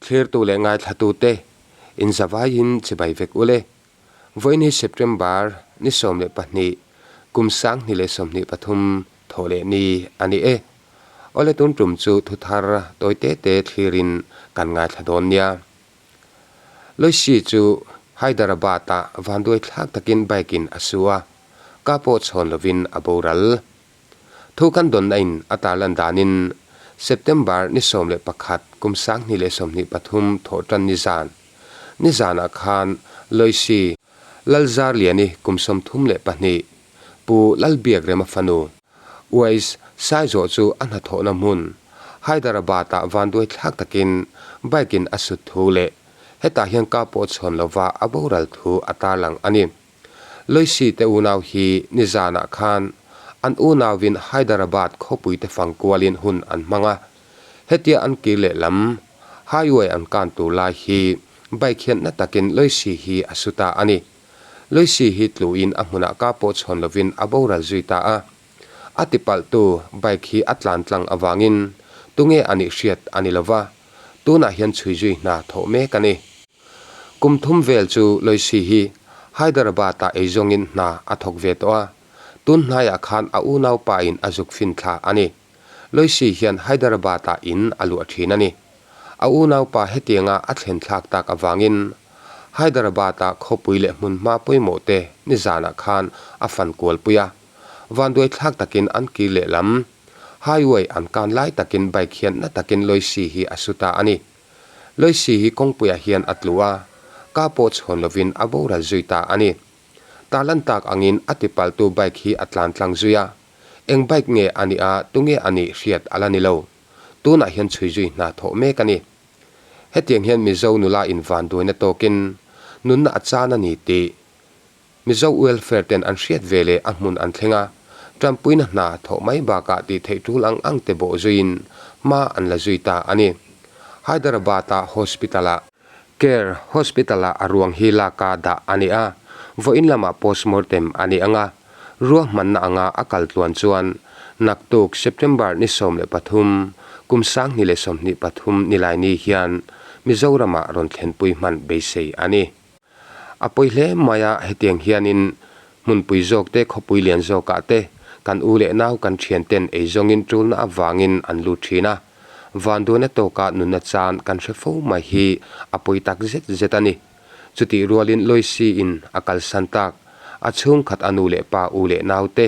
Thlirtu leh ngaithlatute inzavaiin chibai vek ule. Vawiin hi September ni 12, kum 2023 thawh leh ni a ni e. Awle tun tum chu thuthar tawi te te thlirin kan ngaithla dawn nia. Loisi chu Hyderabad-ah vanduai thlak takin bike-in a su a, ka pawh chhawn lovin a boral. Thu kan dawnna in a tarlan danin September ni 11 kum 2023 thawhtan nizan nizanah khan Loisi Lalzarliani kum 32 Pu Lalbiakrema fanu Uais Saizawh chu a hnathawhna hmun Hyderabad-ah vanduai thlak takin bike in a sut thu leh hetah hian ka pawh chhawn lova a boral thu a tarlang a ni. Loisi te unau hi nizanah khan an unauin Hyderabad khawpui te fang kualin hun an hmang a, hetia an kir leh lam highway an kan tur lai hi bike hian na takin Loisi hi a su ta a ni. Loisi hi tluin a hmunah ka pawh chhawn lovin a boral zui ta a. A tipalhtu bike hi a tlan tlang avangin tunge a nih hriat a ni lova, tunah hian chhui zui hna thawh mek a ni. Kum thum vel chu Loisi hi Hyderabad-ah eizawngin hna a thawk ve tawh a, tun hnaiah khan a unaupain a zuk fin thla a ni. Loisi hian Hyderabad-ah in a luah thin a ni. A unaupa hetianga a thlen thlak tak avangin Hyderabad-ah khawpui leh hmunhma pawimawh te nizanah khan a fan kualpui a. Vanduai thlak takin an kir lehlam highway an kan lai takin bike hian na takin Loisi hi a su ta a ni. Loisi hi kawngpuiah hian a tlu a, ka pawh chhawn lovin a boral zui ta a ni. Tarlan tak angin a tipaltu bike hi a tlan tlang zui a, eng bike nge a nih a, tunge a nih hriat a la ni lo. Tunah hian chhui zui hna thawh mek a ni. Hetiang hian Mizo nula invanduaina tawkin nunna a chan a ni tih Mizo welfare ten an hriat ve leh a hmun an thleng a, tanpuina hna thawh mai bakah tih theih tul ang ang te bawh zuiin hma an la zui ta a ni. Hyderabad-a hospital-ah. Care Hospital-ah a ruang hi laka dah a ni a, vawiin lamah postmortem a ni ang a, ruahmanna anga a kal tluan chuan naktuk September ni 13, kum 2023 Nilaini hian Mizoramah rawn thlenpui hman beisei a ni. A pawi hle mai a, hetiang hianin hmunpui zawk te, khawpui lian zawkah te kan u leh nau kan thian ten eizawngin tulna avangin an lut thin a. Vanduaina tawkah nunna chan kan hre fo mai hi a pawi tak zet zet a ni. Chutih rualin Loisi in a kalsan tak, a chhungkhat a nu leh pa u leh nau te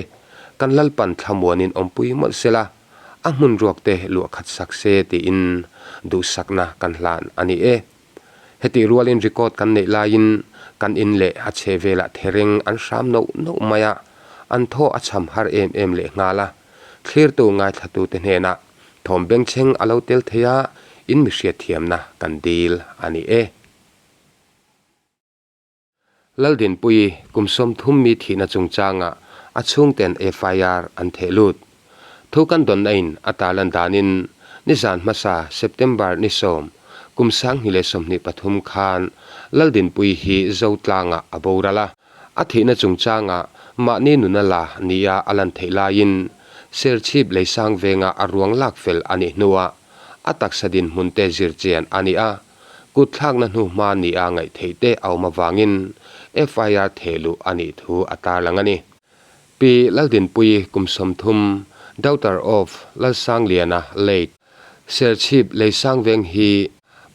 kan Lalpan thlamuanin awmpui mawlh sela, a hmun ruak te luah khat sak se tiin duhsakna kan hlan a ni e. Hetih rualin record kan neih laiin kan in leh a chhe velah thereng an hram noh noh mai a, an thaw a cham har em em leh nghal a. Thlirtu ngaithlatute hnenah thawm bengchheng a lo tel thei a, in mi hriatthiamna kan dil a ni e. Laldinpuii kum 30 mi thihna chungchangah a chhungten FIR an theh lut. Thu kan dawnna in a tarlan danin nizan hmasa September ni 10, kum 2023 khan Laldinpuii hi Zotlangah a boral a. A thihna chungchangah mahni nuna la nia a lan theih laiin Serchhip Leisang venga a ruang lak fel a nih hnuah a taksa dinhmun te zirchian a ni a. Kut thlakna hnu hma nia ngaih theih te a awm avangin FIR theh luh a nih thu a tarlang a ni. Pi Laldinpuii kum 30, daughter of Lalsangliana, late, Serchhip Leisang veng hi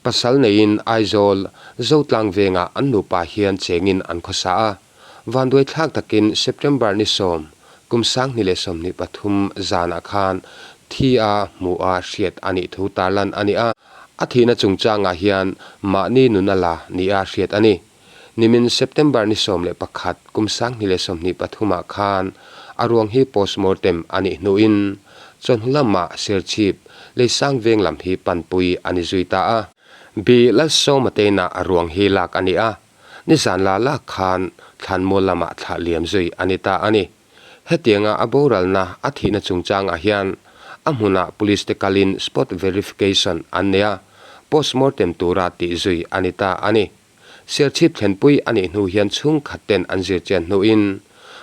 pasal neiin Aizawl, Zotlang vengah an nupa hian chengin an khawsa a. Vanduai thlak takin September ni 10, kum 2023 zanah khan thi a hmuh a hriat a nih thu tarlan a ni a. A thihna chungchangah hian mahni nun a la nia hriat a ni. Nimin September ni 11, kum 2023 ah khan a ruang hi postmortem a nih hnuin chawhnu lamah Serchhip, Leisang veng lam hi panpui a ni zui ta a. B. Lalsawma teinah a ruang hi lak a ni a, nizan la lak khan thlanmual lamah thlah liam zui a ni ta a ni. Hetianga a boralna a thihna chungchangah hian a hmunah police te kalin spot verification an nei a, postmortem tura tih zui a ni ta a ni. Serchhip thlenpui a nih hnu hian chhungkhat ten an zirchian hnuin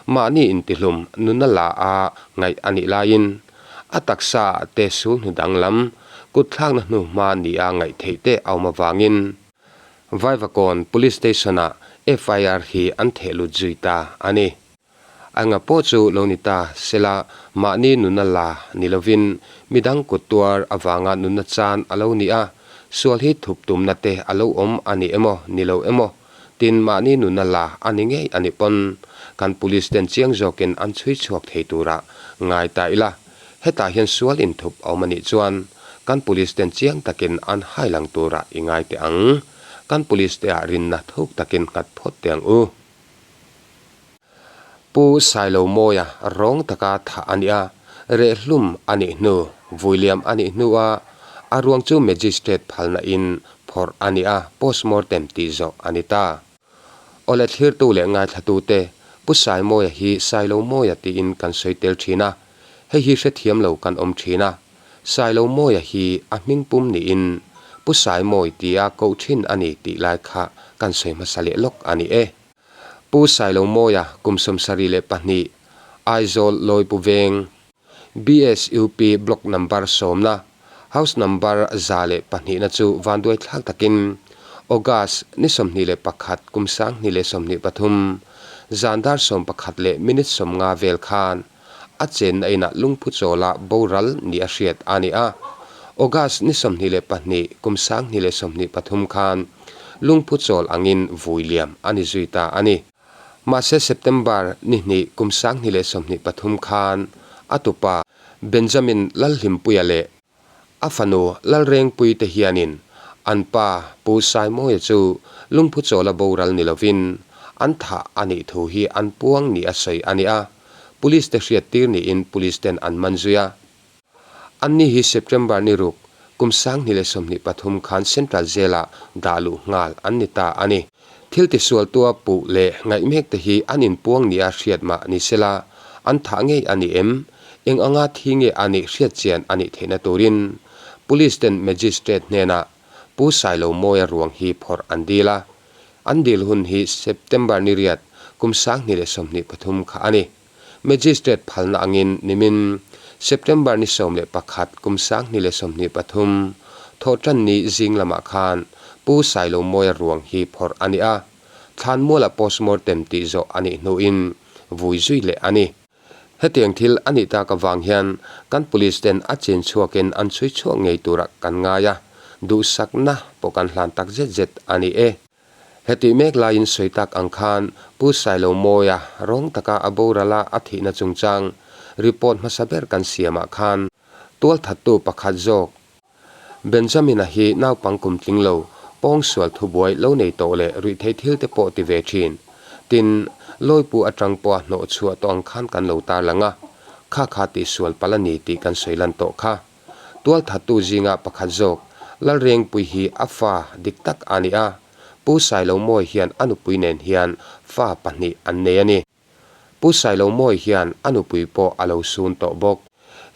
mahni intihlum nuna la a ngaih a nih laiin A taksa ah te sulhnu danglam, kut thlakna hnu hma nia ngaih theih te a awm avangin Vaivakawn Police Station ah FIR hi an theh lut zui ta a ni. Anga pawh chu lo ni ta sela mahni nunna la ni lovin midang kut tuar avanga nunna chan a lo ni a, sual hi thup tumna te a lo awm a ni emaw ni lo emaw tin mahni nunna la a ni ngei a nih pawn kan police ten chiang zawkin an chhui chhuak thei turah ngai ta ila, hetah hian sual inthup a awm a nih chuan kan police ten chiang takin an hai lang turah i ngai teh ang. Kan police te ah rinna thuk takin nghat phawt teh ang u. Pu Sailomawia rawng taka thah a nih a, rehhlum a nih hnu, vuiliam a nih hnua a ruang chu Magistrate phalna in phawrh a ni a, postmortem tih zawh a ni ta. Awle thlirtu leh ngaithlatute, Pu Saimawia hi Sailomawia tiin kan sawi tel thin a, hei hi hrethiam lo kan awm thin a. Sailomawia hi a hmingpum niin Pu Saimawi tia koh thin a ni tih lai kha kan sawi hmasa leh lawk a ni e. Pu Sailomawia kum 72, Aizawl Lawipu Veng, BSUP Block Number sawmna, House Number 102 na chu vanduai thlak takin August ni 21 kum 2023 zan dar 11 leh minute 50 vel khan a chenna inah lungphu chawla boral ni a hriat a ni a. August ni 22 kum 2023 khan lungphu chawl angin vui liam a ni zui ta a ni. Mahse September ni hnih kum 2023 khan a tupa Benjamin Lalhlimpuia leh a fanu Lalrengpui te hianin an pa Pu Saimawia chu lungphu chawla boral ni lovin an thah a nih thu hi an puang ni a sawi a ni a, Police te hriattir niin Police ten an man zui a. Anni hi September ni ruk kum 2023 khan Central Jail-ah dah luh nghal an ni ta a ni. Thil tisualtua puh leh ngaih mek te hi an inpuang nia hriat mah ni sela, an thah ngei a ni em? Eng anga thi nge a nih hriat chian a nih theihna turin Police ten Magistrate hnenah Pu Sailomawia ruang hi phawrh an dil a. An dil hun hi September ni riat kum 2023 kha a ni. Magistrate phalna angin nimin September ni 11 kum 2023 thawhtan ni zing lamah khan Pu Sailomawia ruang hi phawrh a ni a, Thlanmuala postmortem tih zawh a nih hnuin vui zui leh a ni. Hetiang thil a nih tak avang hian kan police ten a chin chhuakin an chhui chhuak ngei turah kan ngai a, duhsakna pawh kan hlan tak zet zet a ni e. Hetih mek laiin sawi tak ang khan Pu Sailomawia rawng taka a borala a thihna chungchang report hmasa ber kan siamah khan tualthattu pakhat zawk Benjamin-a hi naupang kum tling lo pawngsual thubuai lo nei tawh leh ruihtheih thil te pawh ti ve thin. Tin, Lawipu atang pawha hnawh chhuah tawh ang khan kan lo tarlang a, kha kha tihsual palh a ni tih kan sawi lan tawh kha. Tualthattu zinga pakhat zawk, Lalrengpui hi a fa dik tak a ni a, Pu Sailomawi hian a nupui nen hian fa pahnih an nei a ni. Pu Sailomawi hian a nupui pawh a lo sun tawh bawk.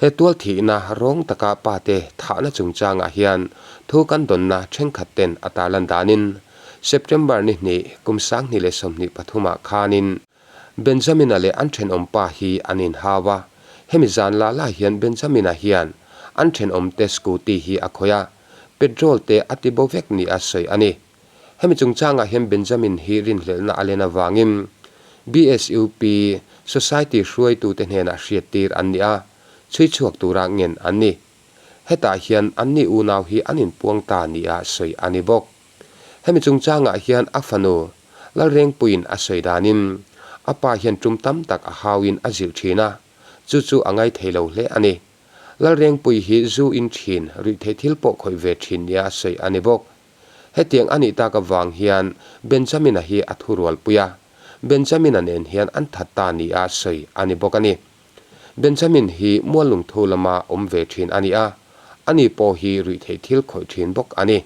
He tualthihna rawng taka pate thahna chungchangah hian thu kan dawnna thenkhat ten a tarlan danin September ni hnih kum 2023 ah khanin Benjamin-a leh an thenawm pa hi an inhau a, hemi zan lah lah hian Benjamin-a hian an thenawmte scooty hi a khawih a, petrol te a ti bo vek ni a sawi a ni. Hemi chungchangah hian Benjamin hi rinhlelhna a len avangin BSUP Society hruaitute hnenah hriattir an ni a, chhui chhuak tura ngen an ni. Hetah hian anni unau hi an inpuang ta nia sawi a ni bawk. Hemi chungchangah hian a fanu Lalrengpuiin a sawi danin a pa hian tum tam tak a hauin a zilh thin a, chu chu a ngai thei lo hle a ni. Lalrengpui hi zu in thin, ruihtheih thil pawh khawih ve thin nia a sawi a ni bawk. Hetiang a nih tak avang hian Benjamin-a hi a thurualpui a, Benjamin-a nen hian an that ta nia sawi a ni bawk a ni. Benjamin hi Muallungthu lama awm ve thin a ni a, ani pawh hi ruihtheih thil khawih thin bawk a ni.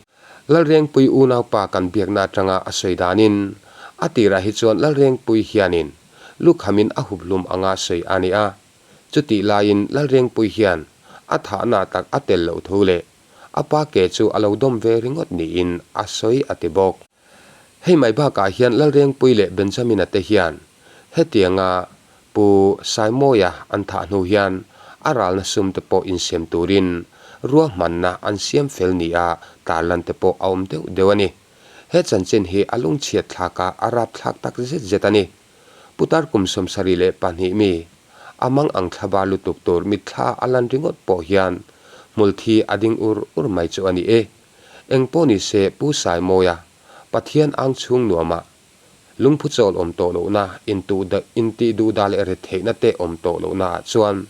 Lalrengpui unaupa kan biakna atanga a sawi danin, a tirah hi chuan Lalrengpui hianin lukhamin a hup hlum anga sawi a ni a, chutih laiin Lalrengpui hian a thahna tak a tel loh thu leh a pa ke chu a lo dawm ve ringawt niin a sawi a ti bawk. Hei mai bakah hian Lalrengpui leh Benjamin-a te hian hetianga Pu Saimawia an thah hnu hian A ralna sum te pawh insem turin ruahmanna an siam fel nia tarlan te pawh a awm deuh deuh a ni. He chanchin hi a lungchhiat thlak a, a rapthlak tak zet zet a ni. Putar kum 72 mi, a mang ang thlaba lutuk tur mitthla a lan ringawt pawh hian hmulthi a ding ur ur mai chu a ni e. Eng pawh ni se Pu Saimawia, Pathian ang chhung nuamah lungphu chawl awm tawh lohna, intih duhdah leh retheihna te awm tawh lohna ah chuan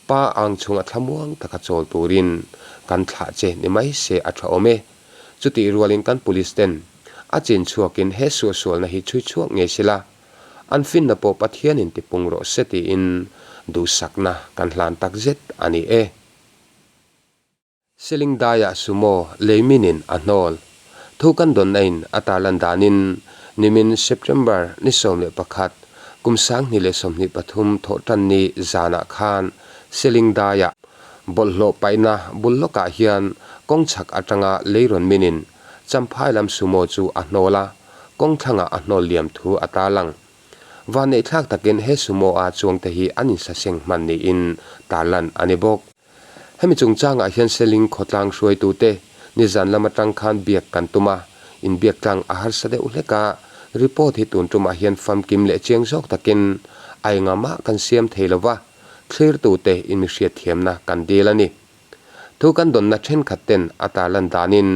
Pa ang chhunga thlamuang taka chawl turin kan thlah che ni mai se a tha awm e. Chutih rualin kan police ten a chin chhuakin he suahsualna hi chhui chhuak ngei sela, an finna pawh Pathianin tipung rawh se tiin duhsakna kan hlan takzet a ni e. Seling daiah sumo leiminin a hnawl. Thu kan dawnna in a tarlan danin nimin September ni 11 kum 2023 thawhtanni zanah khan Seling daiah bawlhhlawh paihna bul lawkah hian kawng chhak atanga lei rawn minin Champhai lam sumo chu a hnawl a, kawng thlangah a hnawl liam thu a tarlang. Vanneihthlak takin he sumo a chuangte hi an insaseng hman niin tarlan a ni bawk. Hemi chungchangah hian Seling khawtlang hruaitute nizan lam atang khan biak kan tum a, inbiak tlang a harsa deuh hlek a, report hi tun tumah hian famkim leh chiang zawk takin a enga mah kan siam thei lo va, thlirtute inmihriatthiamna kan dil a ni. Thu kan dawnna thenkhat ten a tarlan danin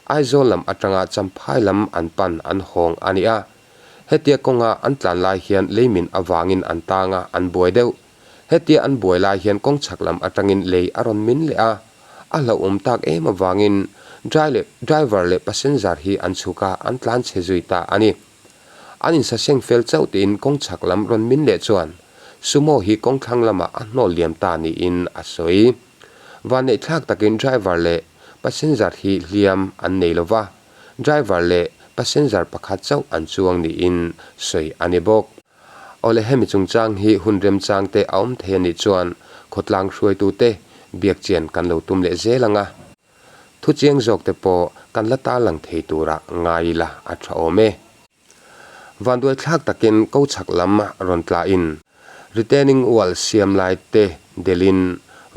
Aizawl lam atanga Champhai lam an pan an hawng a ni a, hetia kawnga an tlan lai hian leimin avangin an tang a, an buai deuh. Hetia an buai lai hian kawng chhak lam atangin lei a rawn min leh a, a hlauhawm tak em avangin driver leh passenger hi an chhuk a, an tlan chhe zui ta a ni. An insaseng fel chauh tiin kawng chhak lam rawn min leh chuan Sumo hi kawng thlang lamah a hnawl liam ta niin a sawi. Vanneihthlak takin driver leh passenger hi hliam an nei lo va, driver leh passenger pakhat chauh an chuang niin sawi a ni bawk. Awle hemi chungchang hi hun remchang te a awm thei a nih chuan khawtlang hruaitute biak chian kan lo tum leh zel ang a. Thu chiang zawk te pawh kan la tarlang thei turah ngai ila a tha awm e. Vanduai thlak takin ko chhak lam rawn tlain retaining wall siam lai te delhin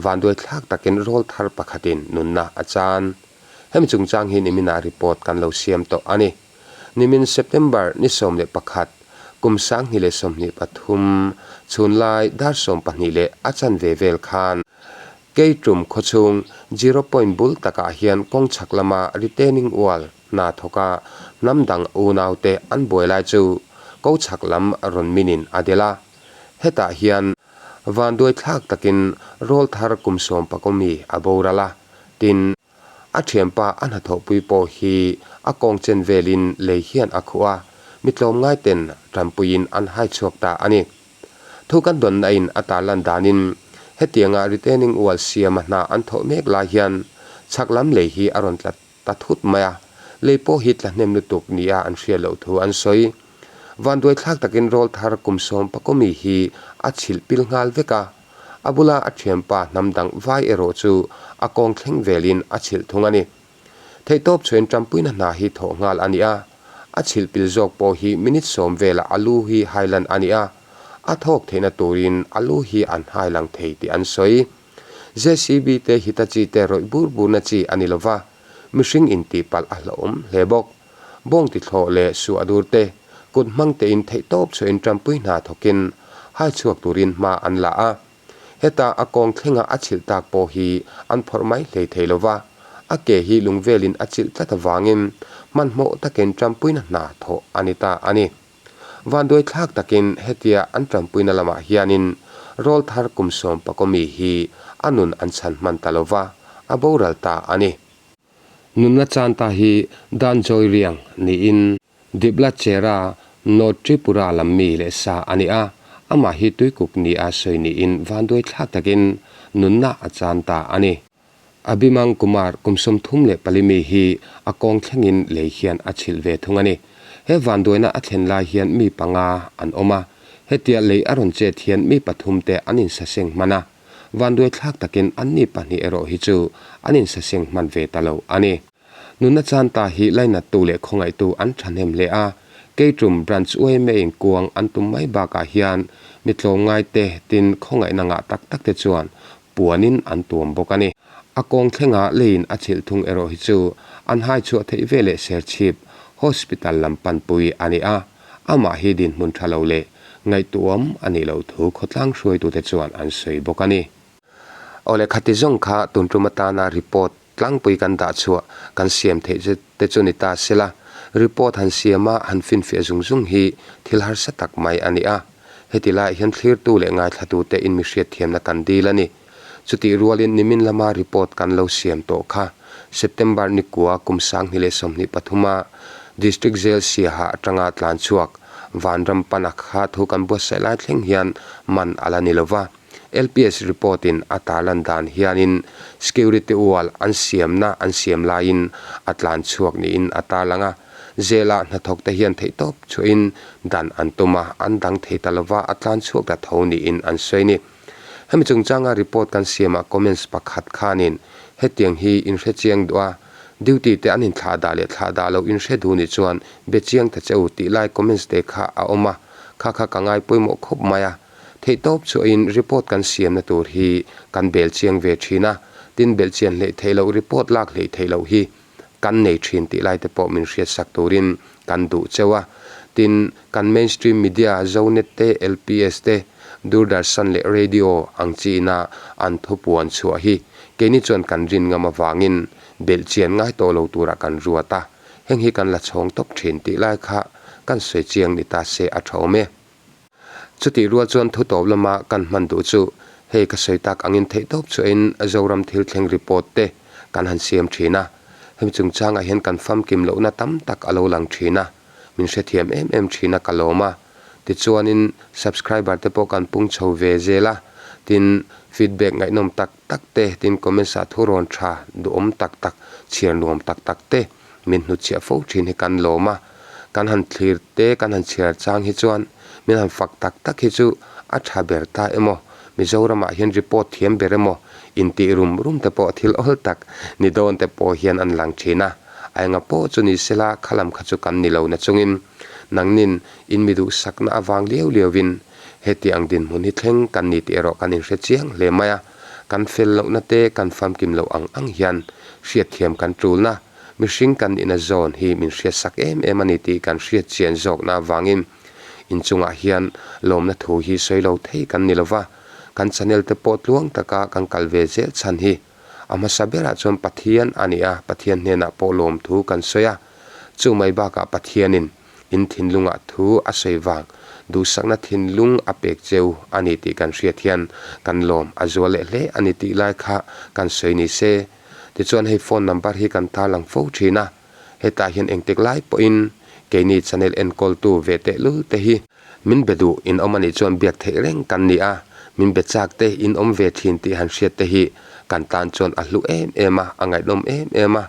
vanduai thlak takin rawl thar pakhatin nunna a chan. Hemi chungchang hi niminah report kan lo siam tawh a ni. Nimin September ni 11, kum 2023 chhunlai dar 12 leh a chanve vel khan Keitum khawchhung Zero Point bul takah hian kawng chhak lama retaining wall hna thawka hnam dang unaute an buai lai chu ko chhak lam rawn minin a del a. Hetah hian vanduai thlak takin rawl thar kum sawm pakawmi a boral a, tin, A thianpa a hnathawhpui pawh hi a kawng chen velin lei hian a khuh a, mi tlawmngai ten tanpuiin an hai chhuak ta a ni. Thu kan dawnna in a tarlan danin hetianga retaining wall siama hna an thawh mek lai hian chhak lam lei hi a rawn tla ta thut mai a, lei pawh hi tla hnem lutuk nia an hriat loh thu an sawi. Vanduai thlak takin rawl thar kum sawm pakawmi hi a chhilh pil nghal vek a, A bula a thianpa hnam dang vai erawh chu a kawng thleng velin a chhilh thung a ni. Theihtawp chhuain Trumpuina hna hi thawh nghal a ni a, a chhilh pil zawk pawh hi minute sawm velah a lu hi hailan a ni a, a thawk theihna turin a lu hi an hailang thei tih an sawi. JCB te Hitachi te rawih bur burna chi a ni lova, mihring intihpalh a hlauhawm hle bawk. Bawng tithlawh leh suah dur te, kut hmang tein theihtawp chhuahin Trumpui hna thawkin hai chhuak turin hma an la a. Heta a kawng thlenga a chhilh tak pawh hi an phawrh mai hlei thei lo va, a ke hi lung velin a chilh tlat avangin hmanhmawh takin Trumpuina hna thawh a ni ta a ni. Vanduai thlak takin hetia an Trumpuina lamah hianin rawl thar kum sawm pakawmi hi a nun an chhan hman ta lo va, a boral ta a ni. Nunna Chanta hi Dan Joy Riang niin Dibla Chera, North Tripura lam mi leh sa a ni a, amah hi tuikuk nia sawi niin vanduai thlak takin nunna a chan ta a ni. Abhimang Kumar kum 34 mi hi a kawng thlengin lei hian a chhilh ve thung a ni. He vanduaina a thlen lai hian mi panga an awm a, hetia lei a rawn chet hian mi pathum te an insaseng hman a. Vanduai thlak takin anni pahnih erawh hi chu an insaseng hman ve ta lo a ni. Nunna Chanta hi lainattu leh khawngaihtu an thahnem hle a, Keitum Branch yma in kuang an tum mai bakah hian mi tlawmngaite tin khawngaihna ngah tak tak te chuan puanin an tuam bawk a ni. A kawng thlenga leiin a chhilh thung erawh hi chu an hai chhuah theih ve leh Serchhip Hospital lam panpui a ni a, amah hi dinhmun tha lo leh ngaihtuam a nih loh thu khawtlang hruaitute chuan an sawi bawk a ni. Awle khati zawng kha tun tum atana report tlangpui kan dah chhuah kan siam theih te chu ni ta sela, report han siama han finfiah zung zung hi thil harsa tak mai a ni a. Heti laiah hian thlirtu leh ngaithlatute in mi hriatthiamna kan dil a ni. Chutih rualin nimin lama report kan lo siam tawh kha September nikua kum 2023 a District Jail Siaha atanga tlan chhuak Vanram Pana kha thu kan buatsaih lai thleng hian man a la ni lova. LPS report in a tarlan dan hianin security wall an siamna an siam laiin a tlan chhuak niin a tarlang a. Jail ah hnathawk te hian theihtawp chhuahin dan an tum a, an dang thei ta lova a tlan chhuak ta tho niin an sawi a ni. Hemi chungchanga report kan siamah comments pakhat khanin hetiang hi in hre chiang duh a, duty te an inthlah dah leh thlah dah lo in hre duh nih chuan be chiang ta che u tih lai comments te kha a awm a, kha kha ka ngai pawimawh khawp mai a. Theihtawp chuahin report kan siamna tur hi kan bel chiang ve thin a, tin belhchian hleih theih loh report lak hleih theih loh hi kan nei thin tih lai te pawh min hriatsak turin kan duh cheu a. Tin, kan mainstream media Zonet te, LPS te, Doordarshan leh Radio ang chiina an thupuan chhuah hi keini chuan kan rin ngam avangin belhchian ngai tawh lo turah kan ruat a, heng hi kan la chhawng tawp thin tih lai kha kan sawi chiang ni ta se a tha awm e. Chutih rual chuan thu tawp lama kan hman duh chu hei ka sawi tak angin theihtawp chuahin Zoram thil thleng report te kan han siam thin a, hemi chungchangah hian kan famkim lohna tam tak a lo lang thin a, min hrethiam em em thin a ka lawm a. Tichuanin subscriber te pawh kan pung chho ve zel a, tin feedback ngaihnawm tak tak te, tin comments ah thurawn tha duhawm tak tak, chhiar nuam tak tak te min hnutchhiah fo thin hi kan lawm a. Kan han thlir te, kan han chhiar chang hi chuan min han fak tak tak hi chu a tha ber ta emaw, Mizoramah hian report thiam ber emaw intih rum rum te pawh thil awl tak ni dawn te pawh hian an lang thin a. A enga pawh chu ni sela kha lam kha chu kan ni lo na chungin nangnin in mi duhsakna avang liau liauin heti ang dinhmun hi thleng kan ni tih erawh kan inhre chiang hle mai a. Kan fel lohna te kan famkim loh ang ang hian hriatthiam kan tulna Mihring kan ina zawn hi min hriatsak em em a ni tih kan hriat chian zawkna avangin inchungah hian lawmna thu hi sawi lo thei kan ni lova, kan channel te pawh tluang taka kan kal ve zel chhan hi a hmasa berah chuan Pathian a ni a, Pathian hnenah pawh lawm thu kan sawi a, chu mai bakah Pathianin in thinlungah thu a sawi vang duhsakna thinlung a pek cheu a ni tih kan hriat hian kan lawm a zual leh hle a ni tih lai kha kan sawi ni se. Tichuan hei phone number hi kan tarlang fo thin a, hetah hian engtik lai pawhin keini channel enkawltu ve tehlul te hi min be duh in awm anih chuan biak theih reng kan ni a, min be chak te in awm ve thin tih han hriat te hi kan tan chuan a hlu em em a, a ngaihnawm em em a,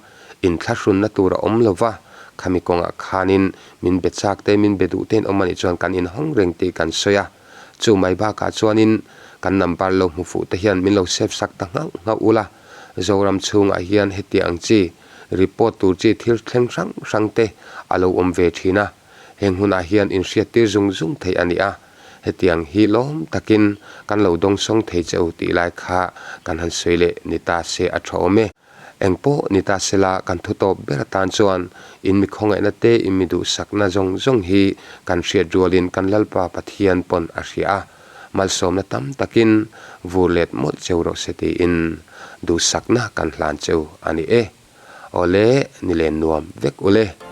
inthlahrunna tur a awm lo va, khami kawngah khanin min be chak te min be duh te in awm anih chuan kan inhawng reng tih kan sawi a. Chu mai bakah chuanin kan number lo hmu fuh te hian min lo save sak ta nghauh nghauh ula, Zoram chhungah hian heti ang chi report tur chi thil thleng hrang hrang te a lo awm ve thin a, heng hunah hian inhriattir zung zung theih a ni a, hetiang hi lawm takin kan lo dawngsawng thei che u tih lai kha kan han sawi leh ni ta se a tha awm e. Eng pawh ni ta sela kan thu tawp ber atan chuan in mi khawngaihna te in mi duhsakna zawng zawng hi kan hriat rualin kan Lalpa Pathian pawn a hria a, malsawmna tam takin vur let mawlh cheu rawh se tiin duhsakna kan hlan cheu a ni e. Awle, ni len nuam vek ule.